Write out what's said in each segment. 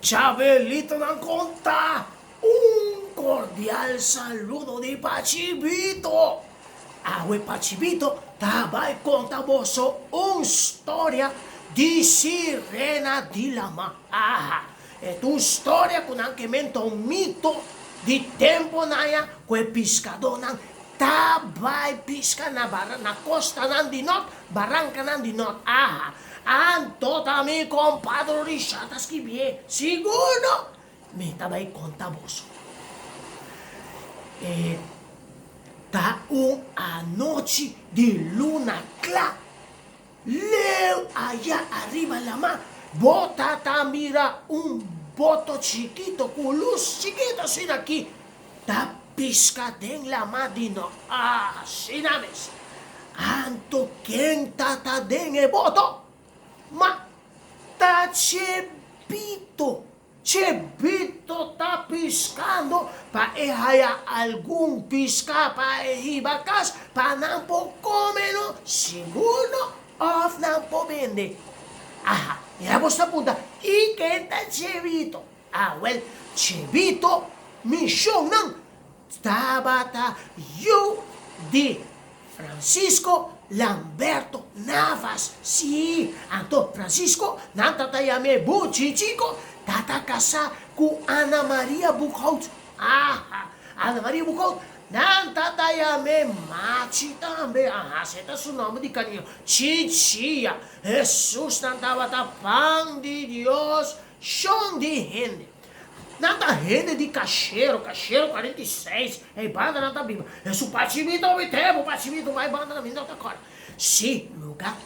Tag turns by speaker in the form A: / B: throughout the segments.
A: Chabelitonan konta un kordial saludo di Pachibito! Awe Pachibito ta bai konta boso un storia di sirena di lama. Aha! E ta un storia ku nan ke menta un mito di temponan ya ku e piskadónan ta bai piska na na kostanan di nòrt, barankanan di nòrt. Aha! Anto ta mi kompadre Richard a skibié, Sigur no! Mi ta bai konta boso. E ta un anochi di luna kla. Leu aya ariba lama, bo ta ta mira un boto chikito ku lus chikito asina aki ta piska den lama di no. Asina mes. Anto ken ta ta den e boto? Ma ta Chebito. Chebito ta piskando pa e haya algun piska pa e hiba kas pa nan por kome no, sigur no, òf nan por bende. Aha, ya bos ta punta, i ken ta Chebito? Awèl, Chebito mishonnan tabata yu di Francisco Lamberto Navas, sí, anto Francisco, nan ta ta yam'é Buchi Chico, ta ta kasá ku Ana Maria Boekhout. Aha, Ana Maria Boekhout, nan ta ta yam'é Machi tambe, aha, esei ta su nòmber di kariño, Chichia. Hesus, nan tabata pan di Dios, shon di hende. Nan ta hende di Cachero, Cachero 46, ei banda nan ta biba. E su pachimito mi te, bo pachimito bai banda nan mi no ta kòrda. Si, luga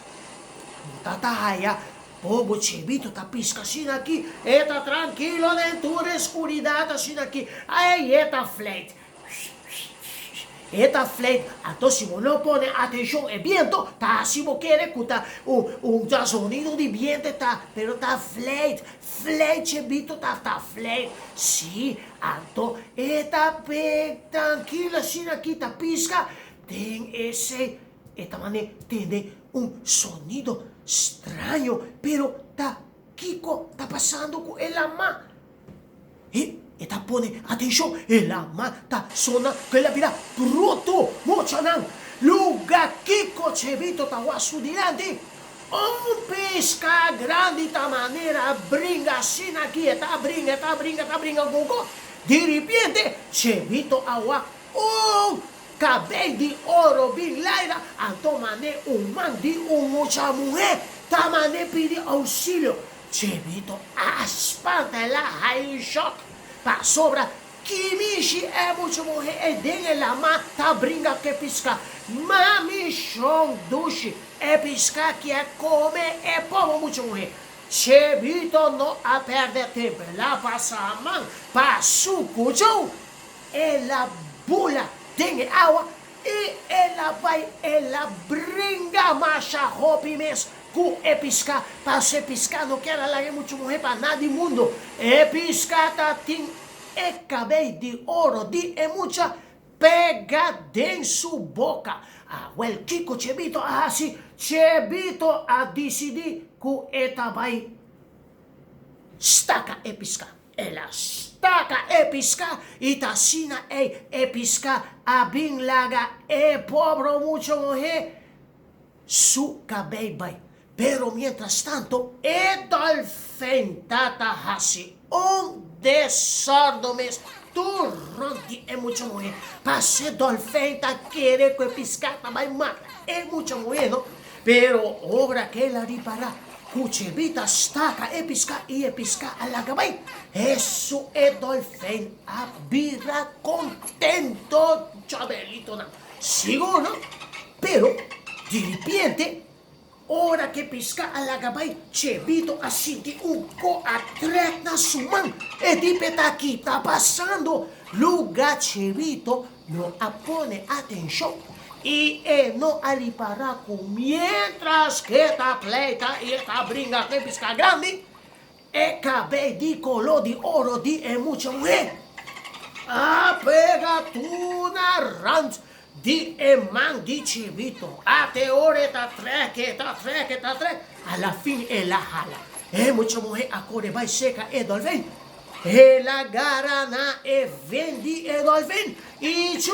A: bo ta ta haya bo bo chibito ta piska asina aki, e ta trankilo den tur e skuridat asina aki, ei e ta fleit. E ta fleit, anto si bo no pone atencion e biento ta haci bo kere cu ta un sonido di biento ta, pero ta fleit, fleit chebito ta ta fleit, si, anto e ta be trankilo asina aki ta pisca den esey e ta mane tende un sonido straño pero ta kico ta pasando cu e lama. E e ta pone atenshon, e lama ta sona ku el a bira brutu. Muchanan, luga kiko Chebito ta wak su dilanti? Un piska grandi ta manera bringa asina aki, e ta bringa, e ta bringa, e ta bringa gogo. Di ripiente Chebito a wak un kabei di oro bin laira, anto mane un man di un mucha muhé ta mane pidi ousilio. Chebito a spanta el a haya un shòk pasobra kimishi e mucha muhé ei den e lama ta bringa ku e piská. Mami shon dushi, e piská kier kome e pobo mucha muhé. Chebito no a pèrdè tempu, el a pasa man pa su kuchou, el a bula den e awa i el a bai el a bringa masha hopi mes. Ku e piská, paso e piská no kier a laga e mucha muhé pa nada di mundu. E piská ta tin e kabei di oro di e mucha pega den su boka. Awel, kiko Chebito a hasi? Chebito a disidí ku e ta bai staka e piská. El a staka e piská i ta asina ei e piská a bin laga e pobro mucha muhé Su kabei bai. Pero mientras tanto e dolfijn ta ta hasi un desordo mes tur rond di e mucha muhé. Pas'e dolfijn ta kere ku e piská ta bai mata e mucha muhé no. Pero ora ku el a ripará ku Chebita staka e piská i e piská a laga bai, esu e dolfijn a bira kontento Chabelitonan. Sigur no, pero diripiente ora ke piská a laga bai, Chebito a sinti un ko a trèk na su man. E di p'e ta ki ta pasando? Lugá Chebito no a pone atenshon i e no a ripará ku miéntras ke ta pleita i e ta bringa ku e piská grandi, E kabei di koló di oro di e mucha muhé a pega tur na rant di e man di Chibito. Ate ora e ta trek, e ta trek, e ta trek, a la fin el a hala. E mucha muhé a kore bai seka e dòlfin. El a gara na e ven di e dòlfin i chu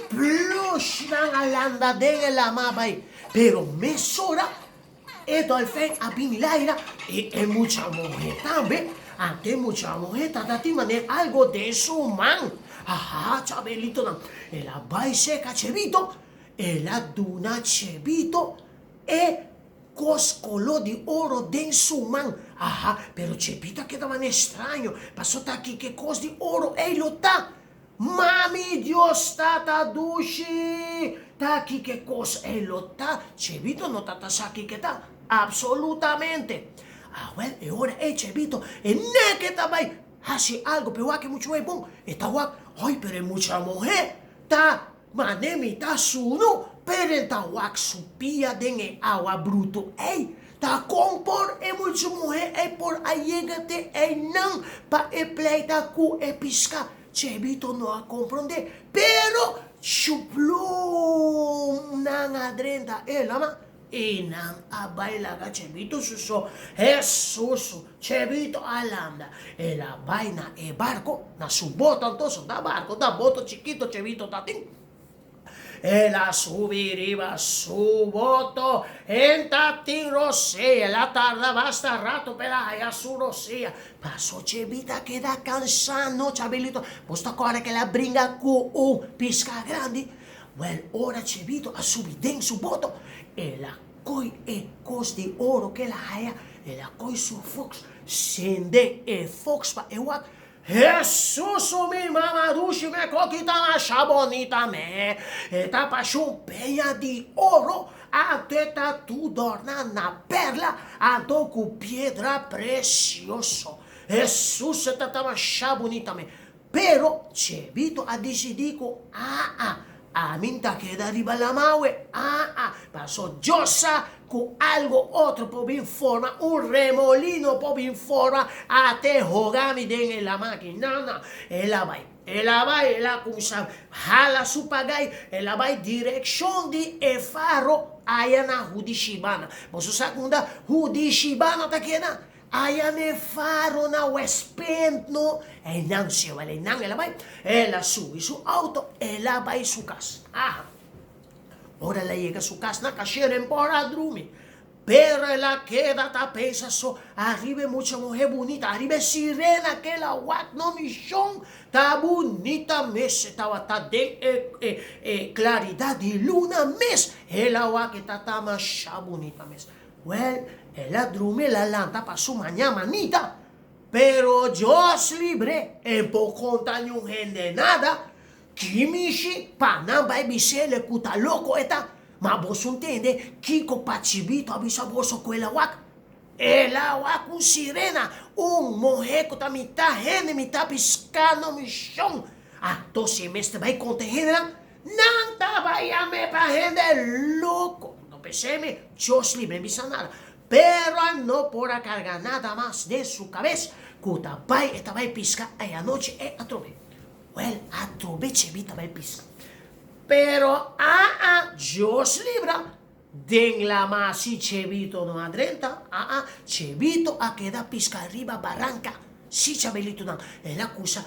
A: plush nan a landa den e lama bai. Pero mesora e dòlfin a bin laira i e mucha muhé tambe. Anto e mucha muhé tata tin manera algo den su man. Aha, Chabelitonan, el a bai seka Chebito, el a duna Chebito e Kos koló di oro den su man. Aha, pero Chepito a keda manera straño, paso ta aki ke kos di oro ei lo ta. Mami, Dios tata dushi! Ta aki ke kos ei lo ta? Chebito no ta ta sa kiko ta, absolutamente. Awel, e ora ei Chebito e neke ta bai hasi algo, pero wak e mucha muhé bon, e ta wak, ay pero e mucha muhé ta Mane mi ta sunu, pero el ta wak su pia den e awa brutu ei. Ta kon por e muchu muhé ei por a yega te einan pa e pleita ku e piská? Chebito no a komprondé, pero chuplum nan a drenta e lama. I nan a bai laga Chebito su so. Hesus! Chebito a landa. El a bai na e barko, na su boto anto, ta barko, ta boto chikito Chebito ta tin. El a subi riba su boto, en ta tin rosea. El a tarda basta rato pa el a haya su rosea. Paso Chebito a keda kansa no, Chabelito. Bo ta kòrda ku el a bringa ku un piska grandi? Wèl, ora Chebito a subi den su boto, el a koi e kos di oro ku el a haya, el a koi su foks, sende e foks pa e wak. Hesus mi mama dushi me koki ta masha bonita me, e ta pashun peña di oro, anto e ta tur dòrná na pèrla, anto ku piedra presioso. Hesus e ta ta masha bunita me. Pero Chebito a disidí ku aa, ami n'ta keda riba lamawe, aa, paso Dios sa ku algo otro por bin forma, un remolino por bin forma a te hoga mi den e lama aki. No, no, el a bai, el a bai, el a kuminsá hala su pagai, el a bai direkshon di e faro aya na Hudishibana. Boso sa kunda Hudishibana ta keda? Aya ne faro na West Punt no. Einan si ewel einan el a bai. El a subi su auto, el a bai su kas. Aha. Ora el a yega su kas na kashera en por a drumi. Pero el a keda ta pensa so, ariba e mucha muhe bunita, ariba e sirena ke el a wak no mi shon ta bunita mes. E tabata den e e e klaridat di luna mes. El a wak e ta ta masha bunita mes. Wel, el a drumi, el a lanta pa su maña manita. Pero Dios libre, e por konta niun hende nada. Ki mishi pa nan bai bis'ele ku ta loko e ta? Ma boso ntende kiko pa chibito a bisa boso ku el a wak? El a wak un sirena, un mohe ku ta mitá hende mitá piská no mishon. Anto si e mester bai konta e hendenan, Nan taba yam'é pa hende loko. No pens'é mi, Dios libre bisa nada. Pero a no por a karga nada mas den su kabes ku ta bai e ta bai piska ei anochi ei atrobe. Wèl, atrobe Chebi ta bai piska. Pero aa, Dios libra, den lama si Chebito no a drenta. Aa, Chebito a keda piska riba baranka. Si Chabelitonan, el a kusa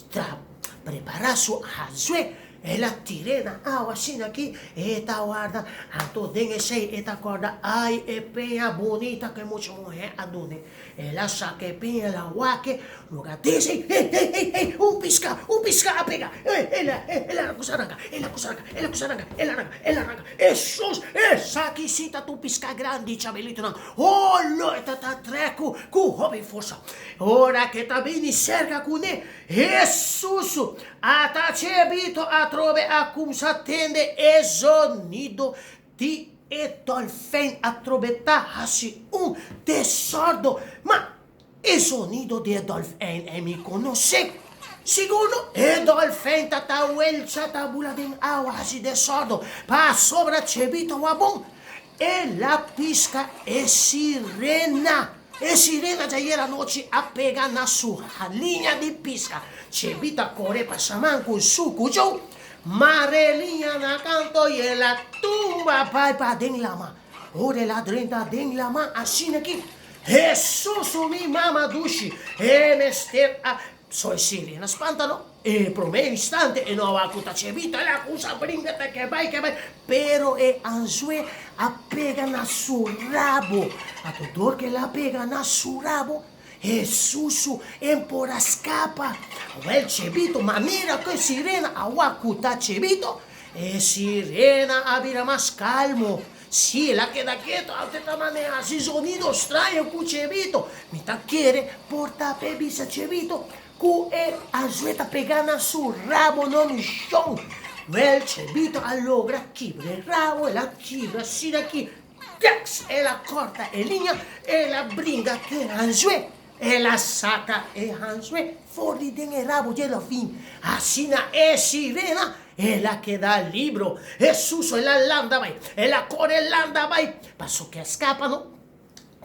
A: tra prepara su anzue, el a tir'é na awa asina aki, e ta warda, anto den esei e ta kòrda, ai e peña bunita ku e mucha muhé a dun'é. El a saka e peña, el a wak e, loke a disi, Hey, hey, hey, hey, un piská, un piská a pega! Hey, el a, el a kusa ranka, el a kusa ranka, el a kusa ranka, el a ranka, el a ranka, Hesus, esaki si ta tur piská grandi, Chabelitonan. Olo e ta ta trek ku ku hopi forsa. Ora ke ta bini serka kuné, Hesus a ta chebito atrobe a kumsa tende e zonido di e dolfijn atrobe ta hasi un desordo. Ma e zonido di e dolfijn ei mi konosé. Sigur no, e dolfijn ta ta welcha ta bula den awa hasi desordo pasobra chebito wabon. El a pisca e sirena. E sirena djayer anochi a pega na su liña di pisca. Chebita core pa saman cu su cuchou, mare liña na canto y el a tumba bai pa den lama. Ora el a drenta den lama asina ki. Hesus mi mama dushi, e mester a Soy sirena spanta no. E prome instante e no a wak ku ta Chebito, el a kusa bringa ta ke bai ke bai, pero e anzue a pega na su rabo. Anto dor ku el a pega na su rabo, Hesus en por a skapa. Awel Chebito manera ku e sirena a wak ku ta Chebito, e sirena a bira mas kalmo. Sí, el a keda ketu, aunke ta maneha hasi zonido straño ku Chebito. Mi ta kere por ta p'e bisa Chebito ku e anzue ta pegá na su rabo no mi shon. Wèl, Chebito a logra kibra e rabo, el a kibra asina aki, tèks, el a kòrta e liña, el a bringa ku e anzue, el a saka e anzue for di den e rabo dje lòfin. Asina e sirena El a keda libro. Hesus el a landa bai. El a kore landa bai. Paso ke a skapa no.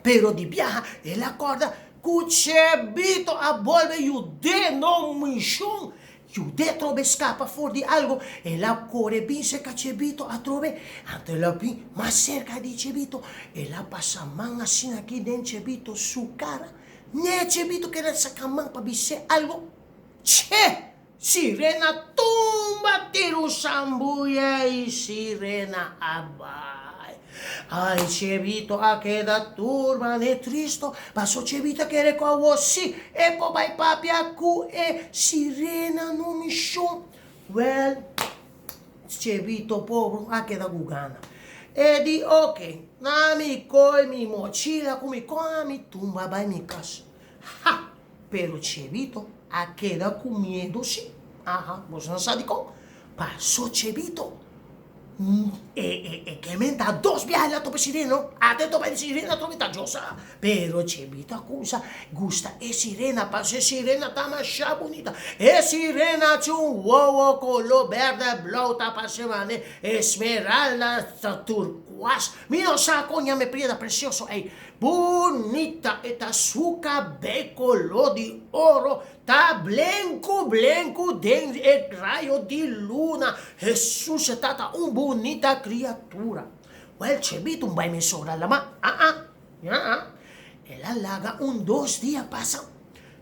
A: Pero di biaha el a kòrda ku Chebito a bolbe yud'é no mishon. Yud'é trobe skapa for di algu. El a kore bin serka Chebito atrobe. Anto el a bin mas serka di Chebito. El a pasa man asina aki den Chebito su kara. N'e Chebito keda saka man pa bis'é algu. Che! Sirena tumba tira un sambuya y sirena a bai. Ay Chebito a keda turba ne tristo paso Chebito a kere ku awo si e por bai papia ku e sirena no mishon. Wel Chebito pobro a keda ku gana. E di oke na mi koi mi mochila ku mi koa mi tumba bai mi kas. Ha! Pero Chebito a keda ku miedu si. Aha, boso no sa dikon? Paso Chebito e e ke menta dos biaha el a topa e sirena no. Ata e topa e sirena atrobe ta Dios sa. Pero Chebito a kumsa gusta e sirena paso e sirena ta masha bunita. E sirena cu un wowo kolo berde blou ta parse mane esmeralda turkuas. Mi no sa kon yama e piedra presioso ei. Bunita e ta su kabei koló di oro ta blenku blenku den e rayo di luna. Hesus e tata un bunita kriatura. Wèl Chebito un bai mesora lama. Aa, aa. El a laga un dos dia pasa.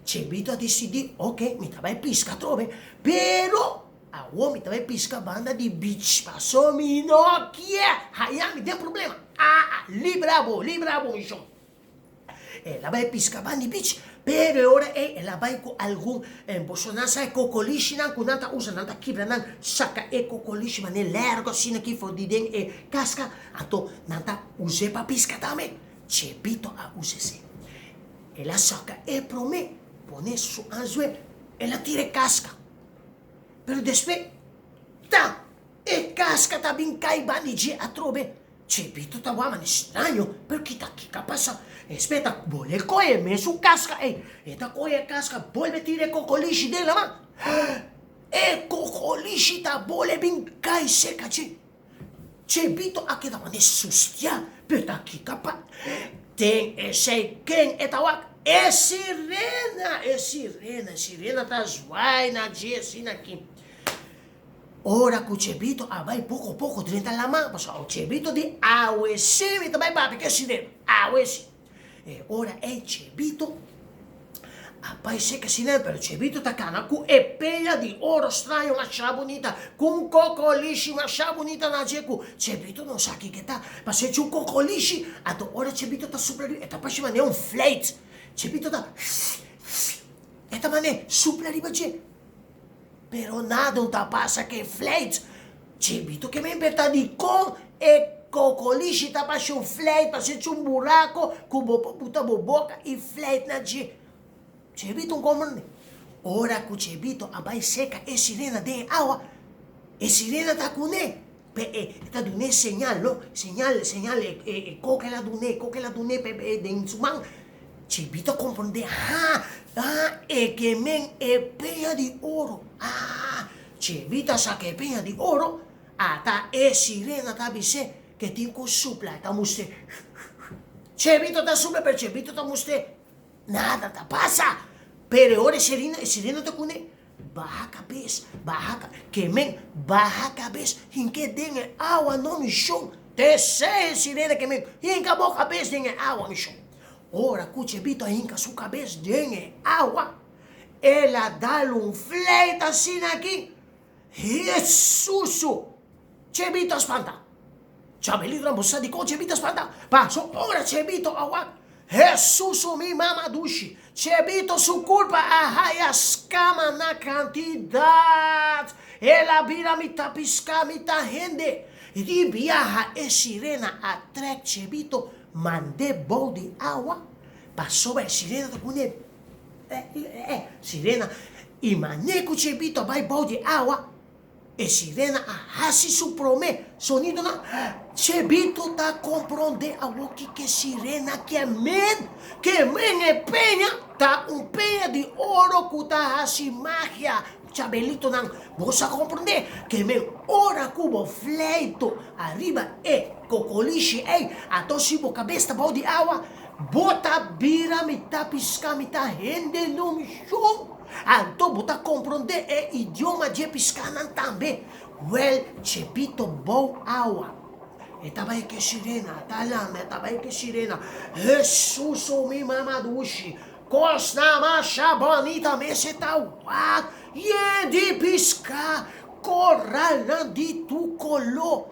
A: Chebito a disidí, oke, mi ta bai piska atrobe, pero Awor mi ta bai pisca banda di beach paso mi no kier haya mi den problema. Aa, libra bo, libra bo mi shon. El a bai pisca banda di beach, pero e ora ei el a bai cu algun, boso nan sa e cocolishinan cu nan ta usa, nan ta kibra nan, saca e cocolishi manera largo asina aki for di den e casca, anto nan ta us'e pa pisca tambe. Chebito a usa esei. El a saca e prome, pone su anzue, el a tira e casca. Pero despues, ta! E casca ta bin cay banda di dje atrobe. Chebito ta wak mane straño, pero kita kiko a pasa? Despues e ta bolbe coge e mesun casca ey. E ta coge e casca, bolbe tira e cocolishi den lama. E cocolishi ta bolbe bin cay cerca dje. Chebito a keda mane sustia, pero ta kiko a pa? Den esey ken e ta wak? E sirena! E sirena! E sirena ta zwaai na dje asina aki. Ora ku Chebito a bai poko poko drenta lama, pasobra Chebito di awe si mi ta bai papia ku e sirena, awe si. E ora ei Chebito a bai seka sirena, pero Chebito ta kana ku e peña di oro straño masha bunita, ku un kokolishi masha bunita na dje ku Chebito no sa kiko e ta, pasobra e un kokolishi, anto ora Chebito ta supla riba e ta parse manera un fleit, Chebito ta e ta manera supla riba dje, pero nada no ta pasa ku e fleit. Chebito ke men perta dikon e kokolishi ta pasha un fleit pasha echa un burako ku bo por buta bo boka i fleit na dje. Chebito un komprende. Ora ku Chebito a bai seka e sirena den e awa, e sirena ta kuné, pe e ta dun'é señal no, señal señal e koke el a dun'é, koke el a dun'é pe den su man. Chebito a komprendé, ha, ha, e ke men e peña di oro, ha. Chebita saka e peña di oro, ata e sirena ta bis'é ke tin ku supla, e ta mustr'é. Chebito ta supla, pero Chebito ta mustr'é nada ta pasa. Pero e ora e sirena, e sirena ta kuné, baha kabes, baha ka, ke men baha kabes, hink'é den e awa no mishon. T'esei e sirena ke men, hinka bo kabes den e awa mishon. Ora ku Chebito a hinka su kabes den e awa, el a dal un fleit asina aki, Hesusu! Chebito a spanta. Chabelito nan bo sa dikon Chebito a spanta? Paso ora Chebito a wak Hesusu mi mama dushi, Chebito su kulpa a haya skama na kantidat. El a bira mi ta piska mi ta hende. Di biaha e sirena a trek Chebito mand'é bou di awa, pasobra e sirena ta pone e sirena i man'é ku Chebito a bai bou di awa, e sirena a hasi su promé sonidonan. Chebito ta komprondé awor kiko e sirena ke men, ke men e peña ta un peña di oro ku ta hasi magia. Chabelitonan, bo sa komprondé ke men ora ku bo fleito ariba e kokolishi ei, anto si bo kabes ta bou di awa, bo ta bira mitá piská mitá hende no mishon. Anto bo ta komprondé e idioma dje piskánan tambe. Wèl, Chepito bou awa. E ta bai ke sirena, ta landa, e ta bai ke sirena. Hesus, o mi mama dushi! Kosnan masha bonita mester ta wak yen di piská, koralnan di tur koló.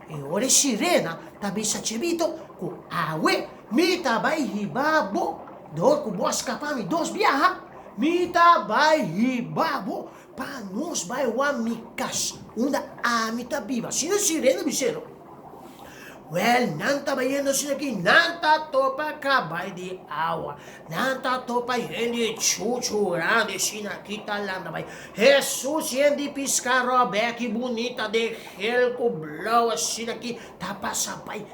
A: E ora e sirena ta bisa Chebito ku awe mi ta bai hiba bo, dor ku bo a skapa mi dos biaha, mi ta bai hiba bo pa nos bai wak mi kas unda ami ta biba. Asina e sirena bis'é. Wèl, nan ta bayendo asina ki nan ta topa kabai di awa. Nan ta topa hende chuchu grandi asina ki ta landa bai. Hesus yen di piska robèki bunita den gel ku blou asina ki ta pasa bai.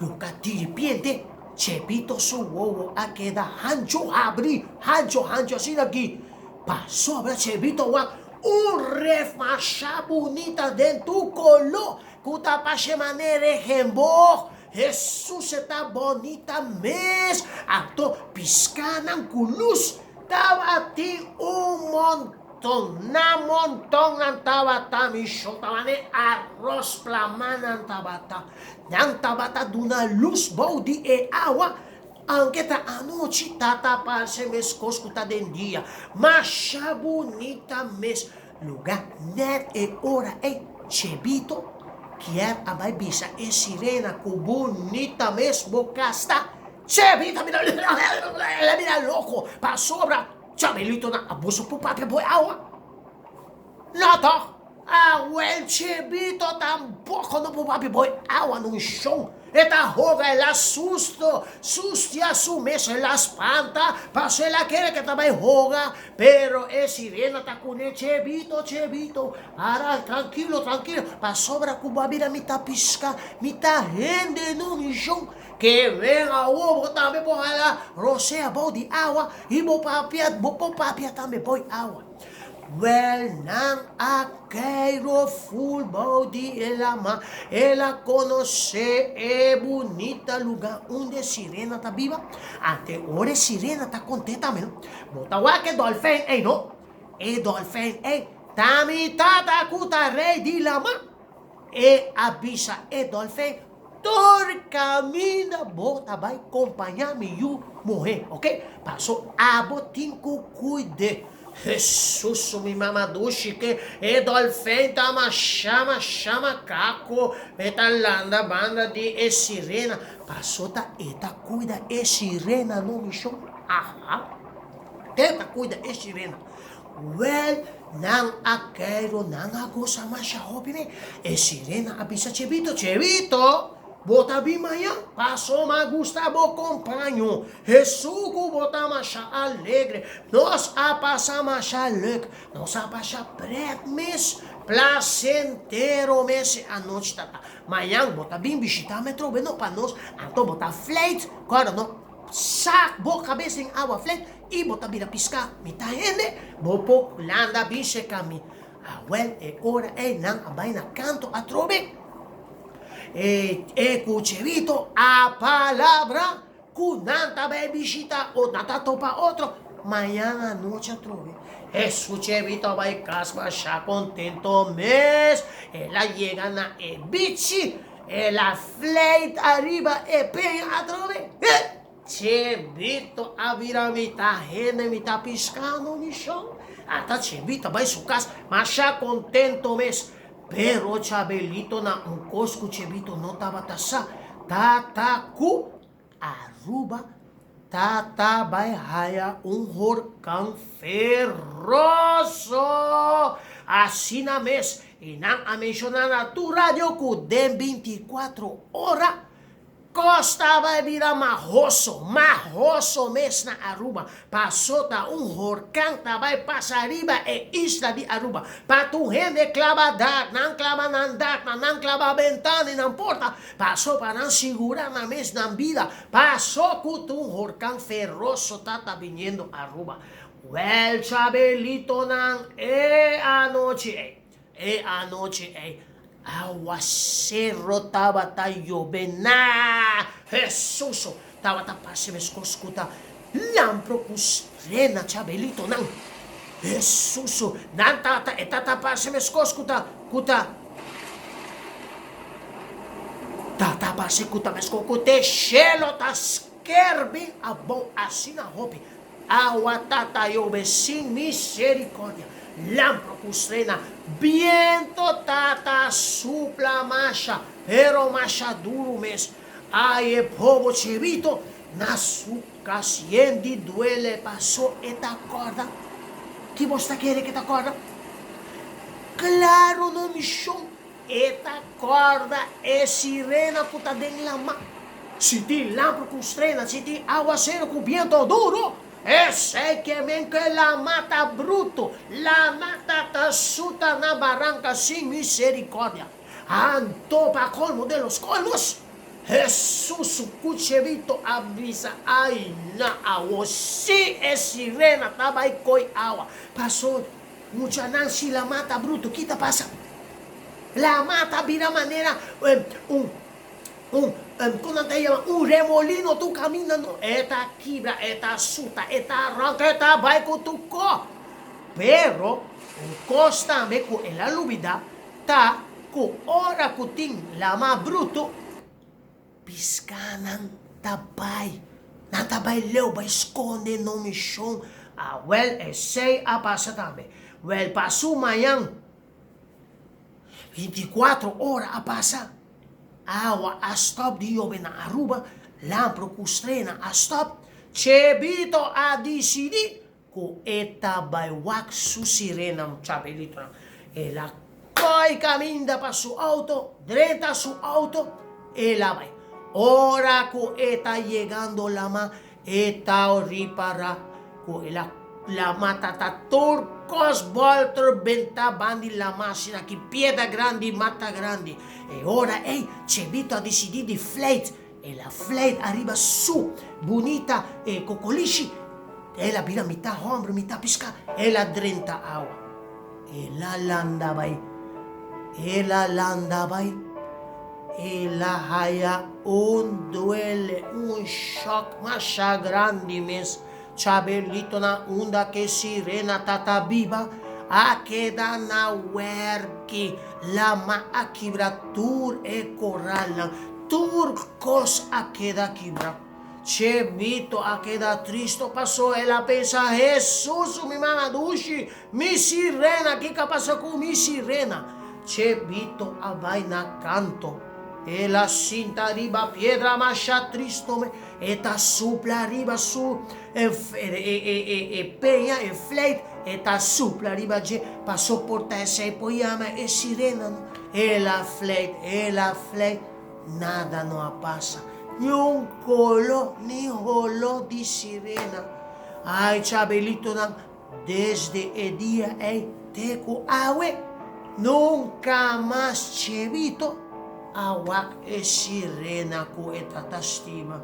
A: Luka diripiente Chepito su wowo a keda hanchu habri, hanchu hanchu asina ki pasobra Chepito wak un ref masha bunita den tur koló. Ku ta pashe manera e hembo. Hesus e ta bonita mes. Anto piskanan ku lus tabatin un monton. Na monton nan tabata mi shon tabata ne aros plama nan tabata. Nan tabata duna lus bou di e awa. Aunke ta anochi ta ta parse meskos ku ta den dia. Masha bunita mes. Luga net e ora ei Chebito kier a bai bisa e sirena ku bunita mes bo kas ta. Chebito a bira el a bira loko pasobra Chabelitonan a busa por papia bo e awa. No tòg? Awel Chebito tampoco no por papia bo e awa no shon. E ta hoga, el a susto, sustia su mes, el a spanta, paso el a kere ke ta bai hoga, pero e sirena ta kuné, Chebito, Chebito, para, trankilo, trankilo, pasobra ku bo a bira mitá piská, mitá hende no mishon, ke ven awor bo tambe por hala rosea bou di awa i bo papia, bo por papia tambe bou awa. Wèl, nan a keiro ful bou di e lama. El a konosé e bunita lugá unda e sirena ta biba. Ante ora e sirena ta kont'é tambe, no? Bo ta wak e dòlfèin ei, no? E dòlfèin ei ta mi tata ku ta rei di lama. E a bisa e dòlfèin, Tur kaminda bo ta bai kompañá mi yu muhé, oke? Paso abo tin ku kuid'é. Hesus, mi mama dushi ke e dòlfèin ta mashá mashá makako, e ta landa banda di e sirena. Paso ta e ta kuida e sirena no mi shon. Aha, e ta kuida e sirena. Wèl, nan a keiru, nan a gosa masha hopi mi. E sirena a bisa Chebito, Chebito, bo ta bin mañan? Paso m'a gusta bo kompaño. Hesu ku bo ta masha alegre. Nos a pasa masha lek. Nos a pasha prèt mes, plasentero mes e anochi tata. Mañan bo ta bin bishitá mi atrobe no pa nos, anto bo ta fleit, kòrda no. Sak bo kabes den awa flet i bo ta bira piská. Mi ta hende, bo por landa bin seka mi. Awèl, e ora ei nan a bai na kanto atrobe. E e ku Chevito a palabra ku nan ta bai bishita o nan ta topa otro mañan anochi atrobe. Hesu Chevito a bai kas masha kontento mes. El a yega na e bichi. El a fleit ariba e peña atrobe. He! Chebito a bira mitá hende mitá piská no mi shon. Ata Chebito a bai su kas masha kontento mes. Pero Chabelito na un kos ku Chebito no tabata sa, ta ta ku Aruba ta ta bai haya un horkan feroso. Asina mes, i nan a menshoná na tur radio ku den bintikuatro ora Kos ta bai bira mahoso, mahoso mes na Aruba. Paso ta un horkan ta bai pasa riba e isla di Aruba. Pa tur hende klaba dak, nan klaba nan daknan, nan klaba bentana i nan porta. Paso pa nan sigura nan mes nan bida. Paso ku ta un horkan feroso ta ta biniendo Aruba. Wèl chabelitonan e anochi ei. E anochi ei awasero tabata yobe na Hesus. Tabata parse meskos ku ta lampro ku strena chabelitonan. Hesus, nan tabata, e tabata parse meskos ku ta, ku ta, tabata parse ku ta meskos ku te shelo ta skerbi abou asina hopi. Awa ta ta yobe sin misericordia, lampro cu strena, biento ta ta supla masha, pero masha duro mes. Ay e pobo chibito na su cas yen di duele paso e ta corda. Ki bos ta kere ke ta corda? Claro no mi shon. E ta kòrda e sirena ku ta den lama. Si tin lamper ku strena, si tin awaseru ku biento duru, esei ke men ku e lama ta brutu. Lama ta ta suta na baranka sin miserikòrdia. Anto pa kolmo de los kolmos, Hesus ku chebito a bisa, Ai na awo, si e sirena ta bai koi awa, paso Muchanan si lama ta brutu ki ta pasa? Lama ta bira manera un un kon nan ta yama un remolino tur kaminda no e ta kibra e ta suta e ta ranka e ta bai ku tur ko. Pero un kos tambe ku el a lubida ta ku ora ku tin lama brutu Piskanan ta bai, nan ta bai leu bai skonde no mishon. Awel esei a pasa tambe. Wel pa su mañan binticuatro ora a pasa, awa a stop di yobe na Aruba, lampro ku strena a stop, Chebito a disidi Ku e ta bai wak su sirena chabelitonan. El a koi kaminda pa su outo, drenta su outo, el a bai. Ora ku e ta yegando lama, e ta ripará ku el a lama ta ta tur kos bòlter bentá bandi lama asina ki piedra grandi, mata grandi. E ora ei Chebito a disidí di fleit. El a fleit ariba su bunita e kokolishi. El a bira mitá hòmber, mitá piská. El a drenta awa. El a landa bai. El a landa bai. El a haya un duele, un shòk masha grandi mes. Chabelitonan unda ke sirena ta ta biba a keda na wèrki. Lama a kibra tur e koralnan. Tur kos a keda kibra. Chebito a keda tristo paso el a pensa, Hesus, mi mama dushi, mi sirena, kiko a pasa ku mi sirena? Chebito a bai na kanto. El a sinta riba piedra masha tristo me. E ta supla riba su e peña, e fleit, e ta supla riba dje pa soporta esei por yama e sirena no. El a fleit, el a fleit, nada no a pasa, ni un kolo ni holó di sirena. Ai chabelitonan, desde e dia ei te ku awe, nunka mas Chebito a wak e sirena ku e tata stima.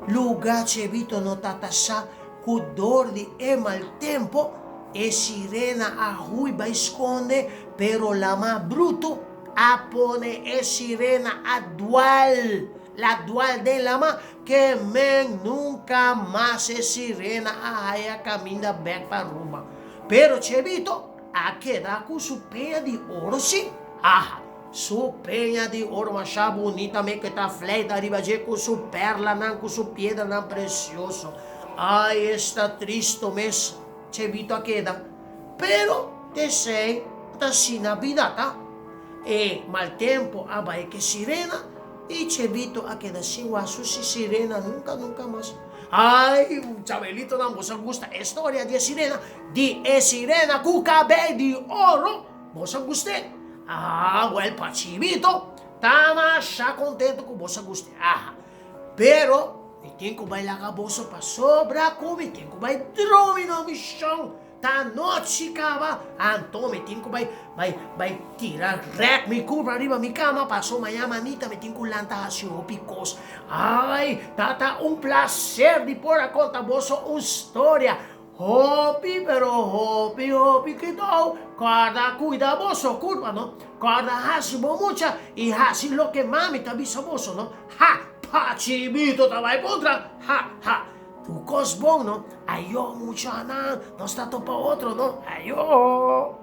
A: Lugá Chebito no tata sa ku dor di e mal tempo e sirena a hui bai skonde, pero lama brutu a pone e sirena a dual, la dual den lama Ke men nunka mas e sirena a haya kaminda bek pa Roma. Pero Chebito a keda ku su peña di oro si. Aha! Su peña di oro masha bunita me ke ta fleita riba dje ku su perlanan ku su piedranan presioso. Ai, esta tristo mes Chebito a keda. Pero t'esei ta asina bida ta. E mal tempo a bai ke sirena i Chebito a keda sin wak su sirena nunka nunka mas. Ai, chabelitonan boso a gusta e storia di e sirena, di e sirena ku kabei di oro? Boso a gust'é? Ah, wèl pa Chibito ta masha kontento ku boso a gust'é. Aha, pero mi tin ku bai laga boso pasobra ku mi tin ku bai drumi no mi shon. Ta nochi kaba, anto mi tin ku bai bai bai tira rèk mi kurpa riba mi kama paso maña manita mi tin ku lanta hasi hopi kos. Ai, ta ta un plaser di por a konta boso un storia. Hopi pero hopi hopi kidou, kòrda kuida boso kurpa no, kòrda hasi bo mucha i hasi loke mami ta bisa boso no, ha! Pachibito ta bai puntra, ha! Ha! Tur kos bon no, ayo muchanan, nos ta topa otro no, ayo!